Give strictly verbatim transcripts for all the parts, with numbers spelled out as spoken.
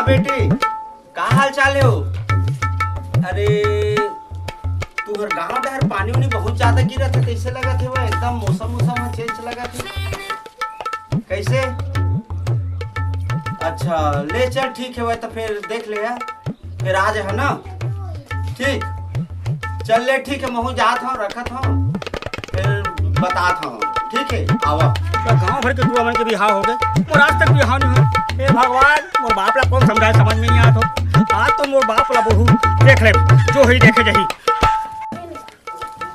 बेटी, का हाल चाल हे हो? अरे, तुहर गांव डहर पानी उनी बहुत ज्यादा गिरत हे, कइसे लगत हे वो? एकदम मौसम मौसम ह चेंज लगत हे। कइसे? अच्छा, ले चल, ठीक हे, वह तो फिर देख ले यार, फिर आ जाए ना। ठीक, चल ले, ठीक हे, महू जात हूँ, रखत हूँ, फिर बतात हूँ, ठीक हे, आवा। तो गांव भर के टूरा मन के बिहाव हो गए, मोर आज तक बिहाव नहीं हुआ। हे भगवान, मोर बाप ला कौन समझाए, समझ में नहीं आत हो। आज तो मोर बाप ला बहू देख ले, जो ही देखे जाही।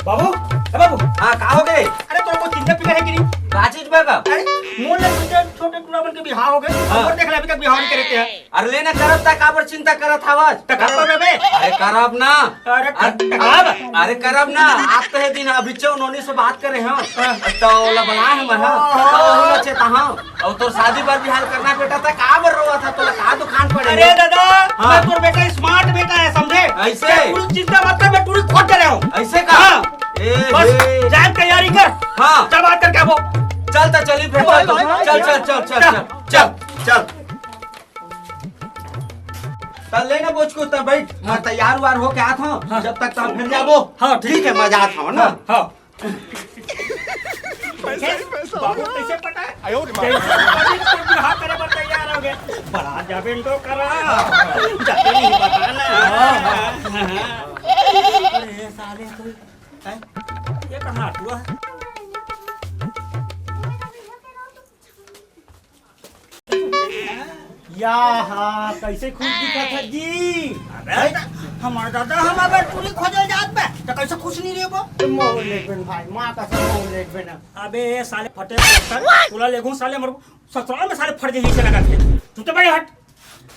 बाबू, ए बाबू। हाँ, का हो गए? अरे, तोर को चिंता फिकर हे कि नहीं? का चीज बा का? अरे, मोर ले छोटे, छोटे टूरा मन के बिहाव हो गए। हाँ। और देख ले, अभी तक बिहाव नहीं करे ते हैं। अरे, ले ना करब, ता काबर चिंता करत हवस? त करब बे। अरे, करब ना। अरे, अरे, करब। अरे, करब ना। आप तो हे दिन अभी चौ नोनी से बात करे हो। हाँ। तो ओला बलाए हे मैं, हाँ। ओहो। तो ओहू ला चेता, हाँ। अउ तोर शादी बर बिहाव करना बेटा, त का बर रोवत हस? तोला का दुकान पड़े अरे हे? दादा, हाँ। मैं तोर बेटा smart बेटा हे, समझे? अइसे? तैं पूरी चिंता मत कर, मैं टूरी खोज करे हूँ। अइसे का? हाँ। ए बस, हे। जाए तैयारी कर। हाँ। चल बात करके आबो। चल त चली फिर, चल तो। चल, चल, चल, चल, चल। चल, चल। चल ले ना बोचकू, त बैठ। मैं तैयार वार होके आत हूँ। हाँ। जब तक त फिर जाबो। हाँ, ठीक। ठीक हे, मैं जात हूँ ना। हाँ, हाँ। पैसा ही पैसा। बाबू कइसे पटा? आयो रे माँ। जइसे बाबू तो बिहाव करे बर तैयार हो गए। बड़ा जाबे इनको करा। जाते नहीं बताना। अरे साले कोई, हैं? ये कहाँ हुआ है? या हा, कइसे खुश दिखत हे जी? अबे, हमर दादा हमर बर टूरी खोजे जात बे, त कइसे खुश नहीं रेबो? त महू लेगबे न भाई, माँ कसम महू लेगबे न। अबे, ए साले फटे पोस्टर, तोला लेगहूँ साले, हमर ससुराल में साले फट जही से लगत हे। तू तो बड़े हट।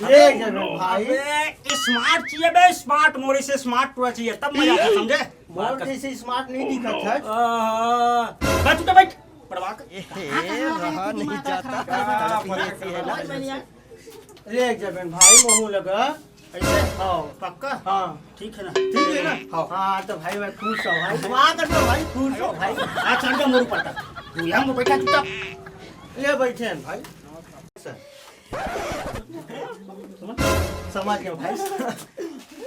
ले अबे, जबे भाई। अबे, smart चाहिए बे, smart, मोर जइसे smart टूरा चाहिए, तब मजा आता, समझे? मोर जइसे smart नहीं दिखत हे। आहा, बस तू तो बैठ। पड़वा के। ए, रहा नहीं जाता, तड़प ही ऐसी है ना। ले जबे भाई, महू लगा। अइसे? हाँ। पक्का? हाँ। ठीक हे ना? ठीक हे ना? हाँ। हाँ, त भाई, मैं खुश हूँ भाई। दुआ कर दो भाई, खुश हूँ भाई। आ, चल जा मोर ऊपर तक। तू यहाँ में बैठा चुपचाप। ले बैठे हैं भाई। समझ गया भाई।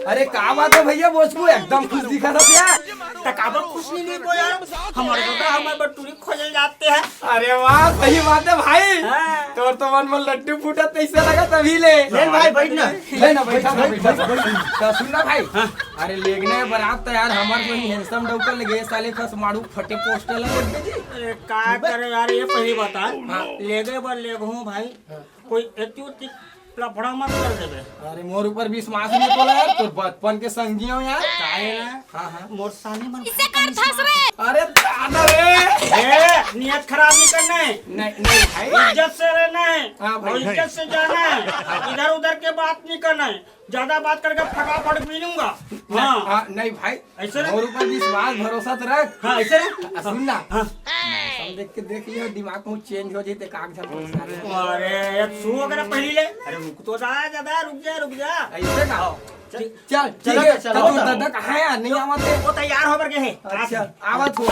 अरे का बात हे भइया, बोचकू एकदम खुश दिखत हस यार। त काबर खुश नहीं लेबो यार, हमर दादा हमर बर टूरी खोजे जात हे। अरे वाह, सही बात हे भाई। हाँ। तोर तो मन में लड्डू फूटत तइसे लगत हे अभी ले। ले भाई, बैठ ना। ले ना, बैठ, बैठ, बैठ, बैठ। त सुन ना भाई। हाँ। अरे लेगना हे बरात त यार, हमर जो ही handsome डौकर लेगे, साले कस माड़ू फटे पोस्टर लगत हे जी। अरे का करे यार, ये पहिली बता। हाँ। लेगे बर लेगहूँ भाई। हाँ। कोई एती उती लफड़ा मत कर देबे। अरे मोर ऊपर विश्वास नहीं तोला यार, तोर बचपन के संगी हो यार। काहे ना? हाँ, हाँ। मोर साले मन इसे कर थस रे। अरे दादा रे। ए, नियत खराब नहीं करना हे। नहीं, नहीं भाई। इज्जत से रहना हे। हाँ भाई। अउ इज्जत से जाना हे। इधर उधर के बात नहीं करना हे। ज्यादा बात करके फटाफट मिलूंगा। नहीं, हाँ। हाँ, नहीं भाई। अइसे ना? मोर ऊपर विश्वास भरोसा तो रख। हाँ, अइसे ना? आ, सुन ना। हाँ। मौसम देख के देख लियो, दिमाग में change हो जाए त कागजात परेशान हे। अरे, एक सू वगैरह पहिली ले। अरे, रुक तो जा, दादा, रुक जा, रुक जा। अइसे का? हाँ। चल, चल, चल, ठीक हे, चल, त तू चल। दादा कहाँ हे यार? नहीं आवत हे। वो तैयार होकर के हे। अच्छा, आवत हो।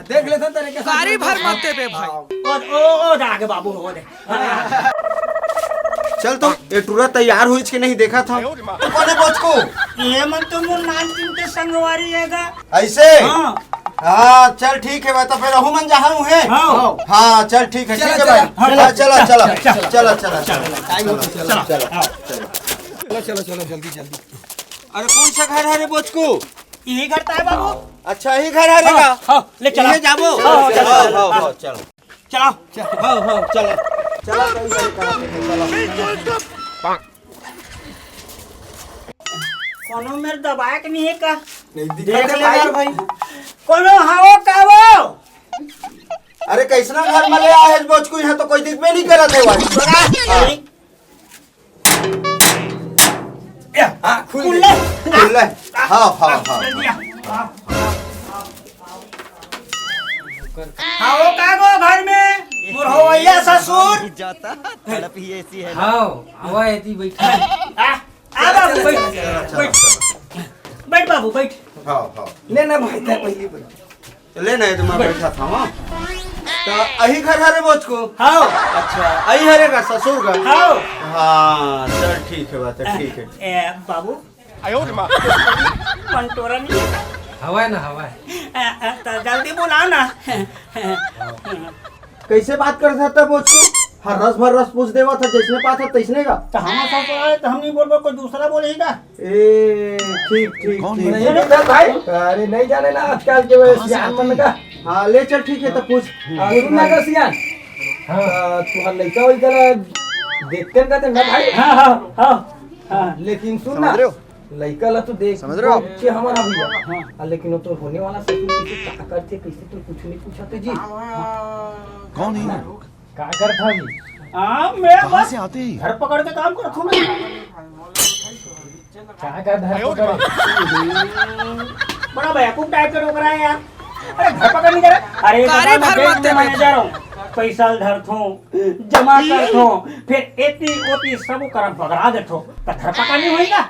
देख लेते तेरे के साथ। गाड़ी भर मत देबे भाई। ओ, ओ, ओ, जा आगे बाबू, हो दे। चल तो, ये टूरा तैयार होइस के नहीं देखत हँव। तू कोन हे बोचकू? ये मन तो मोर नानचुन के संगवारी हे गा। अइसे? हाँ। हाँ, चल ठीक हे भाई, त फिर अहू मन जाहूँ हे। हाँ। हाँ, चल ठीक हे, चला, ठीक हे भाई। चला। हाँ, चला, चला, चला, चला, चला, चला, चला, चला। Time हो गया, चला, चला। चला, चला। चला, चला, चला, जल्दी, जल्दी। अरे कोन सा घर हरे बोचकू? इही घर त हे बाबू। अच्छा, इही घर हरे गा? हाँ, हाँ, ले चला। इही जाबो? हाँ, हाँ, चला, चला, चला। हाँ, हाँ, चला। चला। चल, हाँ, हाँ, चला। चला, चल, चल, चला, चला। कोनो मेर दबाए के नहीं हे का? नहीं देख दिखत हे ले यार भाई। भाई। कोनो हवो का वो? अरे कइसना घर में ले आए हे बोचकू, यहाँ तो कोई दिखबे नहीं करत हे भाई। बड़ा। या, हाँ, खुल खुल गया। ले। खुल ले। हाँ, हाँ, हाँ। जल्दी आ। हाँ, वो का गो घर में? मोर होवैया ससुर। जाता, तड़प ही ऐसी है ना। हाँ, आवा एती बैठा। आ, आ बाबू, बैठ। चला, चला, बैठ। बैठ बाबू, बैठ। हाँ, हाँ। ले ना भाई, तैं पहिली बैठ। तो ले ना, ये तो मैं बैठा था, हाँ। त अही घर हरे बोचकू? हाँ। अच्छा, अही हरे का ससुर का? हाँ। हाँ, चल ठीक है, बात है, ठीक है। ए, बाबू। मंटोरा नहीं है? हवा है ना, हवा है। ए, ए, त जल्दी बुला ना। कैसे बात करत हस त बोचकू? हर रस भर रस पूछ देवत हस, जैसने पात हस तैसने का। त हम ससुर आए त हम नहीं बोलबो, कोई दूसरा बोलही का? ए, ठीक, ठीक, ठीक। नहीं, नहीं, भाई। अरे, नहीं जाने ना आजकल के वो सियान मन का। हाँ, ले चल, ठीक है, त पूछ। हाँ, सुन ना का सियान। हाँ। आ, तुहार लइका वइका ला देखते न कहते ना भाई। हाँ, हाँ, हाँ, हाँ। लेकिन सुन ना, समझ रहे हो? लइका ला तो देख, समझ रहे हो? बहुत अच्छे हमारा भैया। हाँ। आ, लेकिन वो तो होने वाला ससुर किसी का करते, किसी तो कुछ नहीं पूछा तो जी। कौन है? का करत हव जी? हाँ, मैं कहाँ बस से आते हैं? घर पकड़ के काम करत हूँ मैं। का का घर पकड़? बड़ा बेवकूफ टाइप के डोकरा है यार। अरे घर पकड़ नहीं करे। अरे दादा, मैं बैंक में मैनेजर हूँ। पैसा धरत हूँ, जमा करत हूँ, फिर एती ओती सब करम बगरा देत हूँ। तो घर पकड़ नहीं होई का?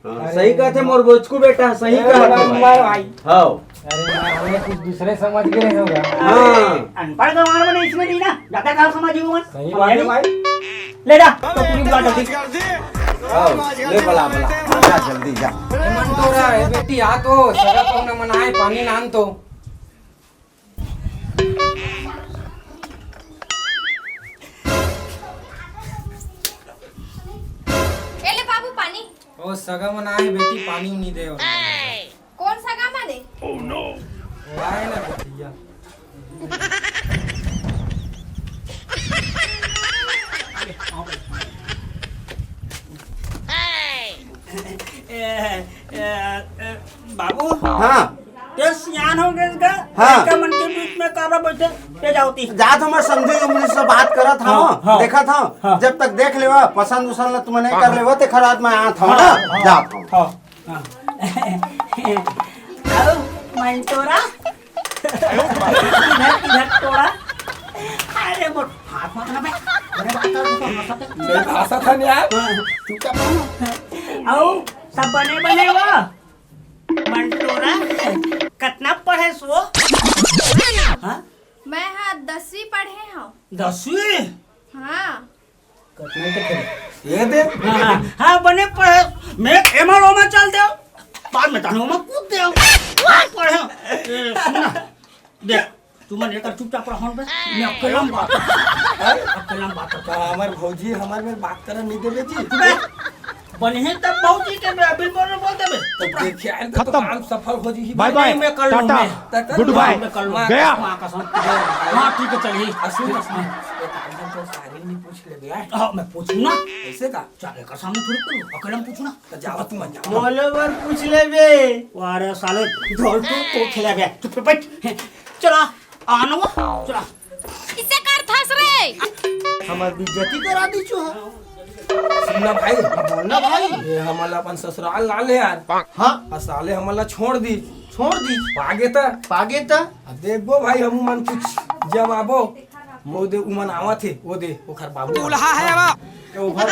हाँ, सही कहत हे मोर बोचकू बेटा, सही कहत हे। मार भाई। हाँ। अरे यार, हमने कुछ दूसरे समझ के रहे होगा। हाँ। अनपढ़ गंवार मन इसमें नहीं ना, ज्यादा कहाँ समझ लूँ मैं? सही बात है भाई। ले जा, तो पूरी बुला जल्दी। हाँ, ले बुला, बुला। जा जल्दी जा। ए मंटोरा, ए बेटी, आ तो, सगा पहुना मन आए, पानी लान तो। ए ले बाबू पानी। ओ सगा मन आए बेटी, पानी नहीं दे। कौन सगा मन ए? ओ आए ना भैया। ए, ए, ए, बाबू। हाँ। ये सियान हो गए इसका। हाँ। लड़का मन के बीच में काबरा बैठे, ये जाओ ती। जात हूँ मैं समझी उमरी से बात करत हूँ, हाँ, हाँ। देखत हूँ। हाँ। जब तक देख लेवा, पसंद उसंद ला तुमने कर लेवा, ते खराब मैं आत हूँ ना, हाँ। जात हूँ। हाँ। हाँ। आओ, मंटोरा। किधर, किधर टोरा? अरे, मोर हाथ मत ना बे। अरे, बात कर, तू तो हंसत है। नहीं, हंसत है नहीं यार। हाँ। चुपचाप रहो। आओ, सब बने बने हो? मंटोरा, कतना पढ़े सो? हाँ? मैं हाँ दसवीं पढ़े हूँ। दसवीं? हाँ। कतना तो खेले। ये दे। हाँ, हाँ, हाँ, बने पढ़े। मैं एमा ओमा चल दे। बाद में तानो ओमा कूद दे। पढ़े। ए, सुन ना। देख, तुमन एकर चुपचाप रहन बे। मैं अकेला में बात करता हूँ। अकेला में बात करता हूँ। हमार भौजी, हमार में बात करन नहीं देबे जी। बे, बनिहे तब भौजी के बे, बिल बोल, बोल देबे। तो देखिए, आइल तो खत्म। काम सफल हो जी। बाय बाय, नहीं, मैं कर लूँ, टाटा, मैं। गुड बाय, मैं कर लूँ। गया। माँ कसम। हाँ, ठीक है, चलिए। असुन, असुन। ये काम तो सारी नहीं पूछ ले बे। हाँ, मैं पूछूँ ना। ऐसे का? चल, एकर सामने थोड़ी पूछूँ, अकेले में पूछूँ ना। तो जाओ तुम, जाओ। मोलो बर पूछ ले बे। अरे साले, ढोल तू, तू खेला बे। चुप बैठ। चला, आनो, चला। इसे कर थस रे। हमार बेइज्जती करा दी छो। सुन ना भाई। हाँ, बोल ना भाई। ये हमला अपन ससुराल ला ले यार। हाँ। आ साले हमला छोड़ दी। छोड़ दी। पागे त। पागे त। अब देखबो भाई, हमू मन कुछ जमाबो। वो दे, उमन आवत हे, वो दे, ओखर बाबू। दूल्हा है बा। ये उभर।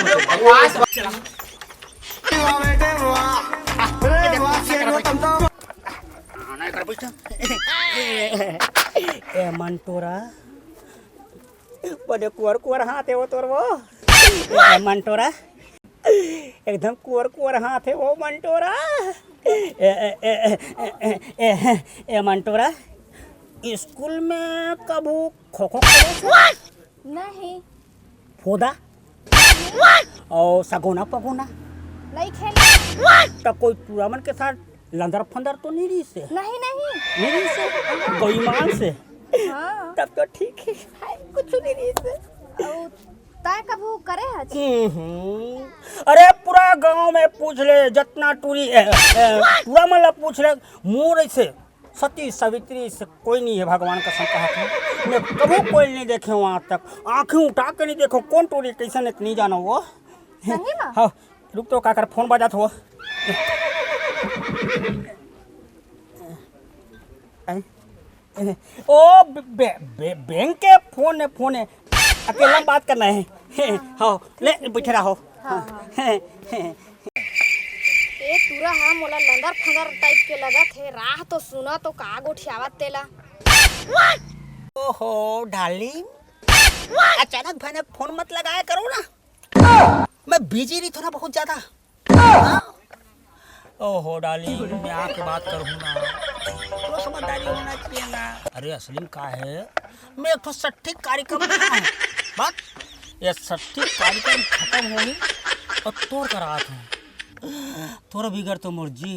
ए मंटोरा, बड़े कुंवर कुंवर हाथ हे वो तोर वो। ए मंटोरा, एकदम कुंवर कुंवर हाथ हे वो मंटोरा। ए, ए, ए मंटोरा, स्कूल में कभू खो खो खेले? नहीं। फोदा? अउ सगोना पगोना? नहीं खेले। त कोई टूरा मन के साथ लंदर फंदर तो नहीं रहिस हे? नहीं, नहीं। नहीं रहिस हे? बेईमान से? हाँ। तब तो ठीक हे। हाय, कुछ नहीं रहिस हे। अउ तय कभू करे हस? हम्म। अरे, पूरा गांव में पूछ ले, जतना टूरी, ए, ए, टूरा मन ला पूछ ले, मोर ऐसे सती सावित्री से कोई नहीं हे, भगवान कसम कहत हंव। मैं कभू कोई नहीं देखे हंव आज तक। आंखें उठा के नहीं देखंव, कोन टूरी कइसन हे, नहीं जानंव वो। सही में? हाँ, रुक तो, काकर फोन बजात हे। आय? ओ, बे-, बे-, बे-, बैंक के फोन हे, फोन हे। अकेला में बात करना हे। हाँ, ले, बैठे रहो। हाँ, हाँ। ए टूरा हा मोला लंदर फंदर टाइप के लगत हे, राह तो सुना तो का गोठियावत तेला। ओहो डार्लिंग, अचानक भयानक फोन मत लगाया करो ना, मैं बिजी रहिथों ना बहुत ज्यादा। हाँ? ओहो डार्लिंग, मैं आके बात करूँ ना, थोड़ा समझदारी होना चाहिए ना। अरे असली में का है, मैं एक ठो सट्ठी कार्यक्रम में हूँ। बस ये सट्ठी कार्यक्रम खत्म होही अउ तोर करा आत हूँ। तोर बिगर तो मोर जी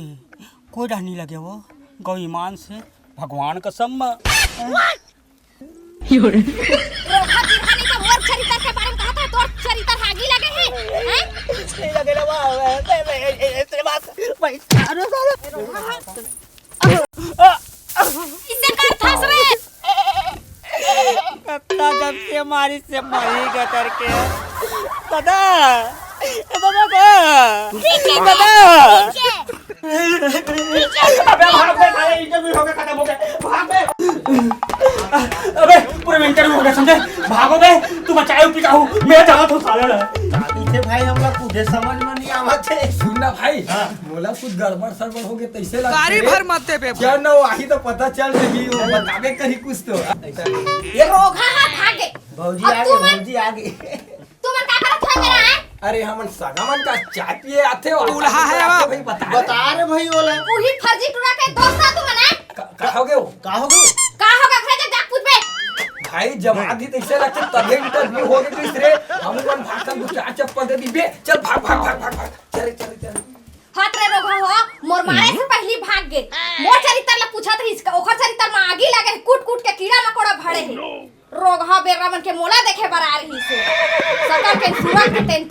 कोई डहर नइ लगे वो, गौ ईमान से भगवान कसम। रोखा बिरहा नइ तो मोर चरितर के बारे में कहत हे, तोर चरितर ह आगी लगे हे, हैं? नइ लगे रे बा, ए, ए, ए, ए, तेरे बात, भाई, अरे साला। इसे कर थस रे। कतना जब से मारी से मरी गतर के। दादा, ए दादा को। ठीक है, दादा। ठीक है। अबे भाग बे, साले, इंटरव्यू हो गया, खत्म हो गया। भाग बे। अबे, पूरे में इंटरव्यू हो गया, समझे? भागो बे, तू बचाए पिटाऊ, मैं जात हूँ साले ला। इसे भाई हमला कुछ समझ में नहीं आवत हे। सुन ना भाई, हाँ। मोला कुछ गड़बड़ सड़बड़ हो गए, तैसे लगथे। गाड़ी भर मत दे बे। चल ना, वही तो पता चल रही हो, बताबे करी कुछ तो। ये रोगहा हा भागे। भौजी अब आ तू गई, मन भौजी आ गई। तुमन का करत हव मेरा, हैं? अरे, हमन सगा मन का चाय पिए आथे, अउ दूल्हा है आथे वो। भाई, बता दे। बता रे भाई ओला। उही फर्जी टूरा के दोस्त ह तुमन, हैं? का, का हो गयो? का हो गयो? का हो गयो? घरे जा, जा पूछबे। भाई, जब आदि तैसे लगथे, तभे इंटरव्यू हो गए, तीसरे हम मन भाषण दो चार चप्पल दे दी बे। चल, भाग, भाग, भाग, भाग, भाग। चल, चल, चल। हट रे रोगहा हो, मोर मारे से पहली भाग गे। मोर चरित्र ला पूछत रहिस का, ओखर चरित्र में आगी लगे हे, कूट कूट के कीड़ा मकोड़ा भरे हे। रोगहा बेर्रा मन के मोला देखे बर आ रहिस हे। सकल के सूरत के तेन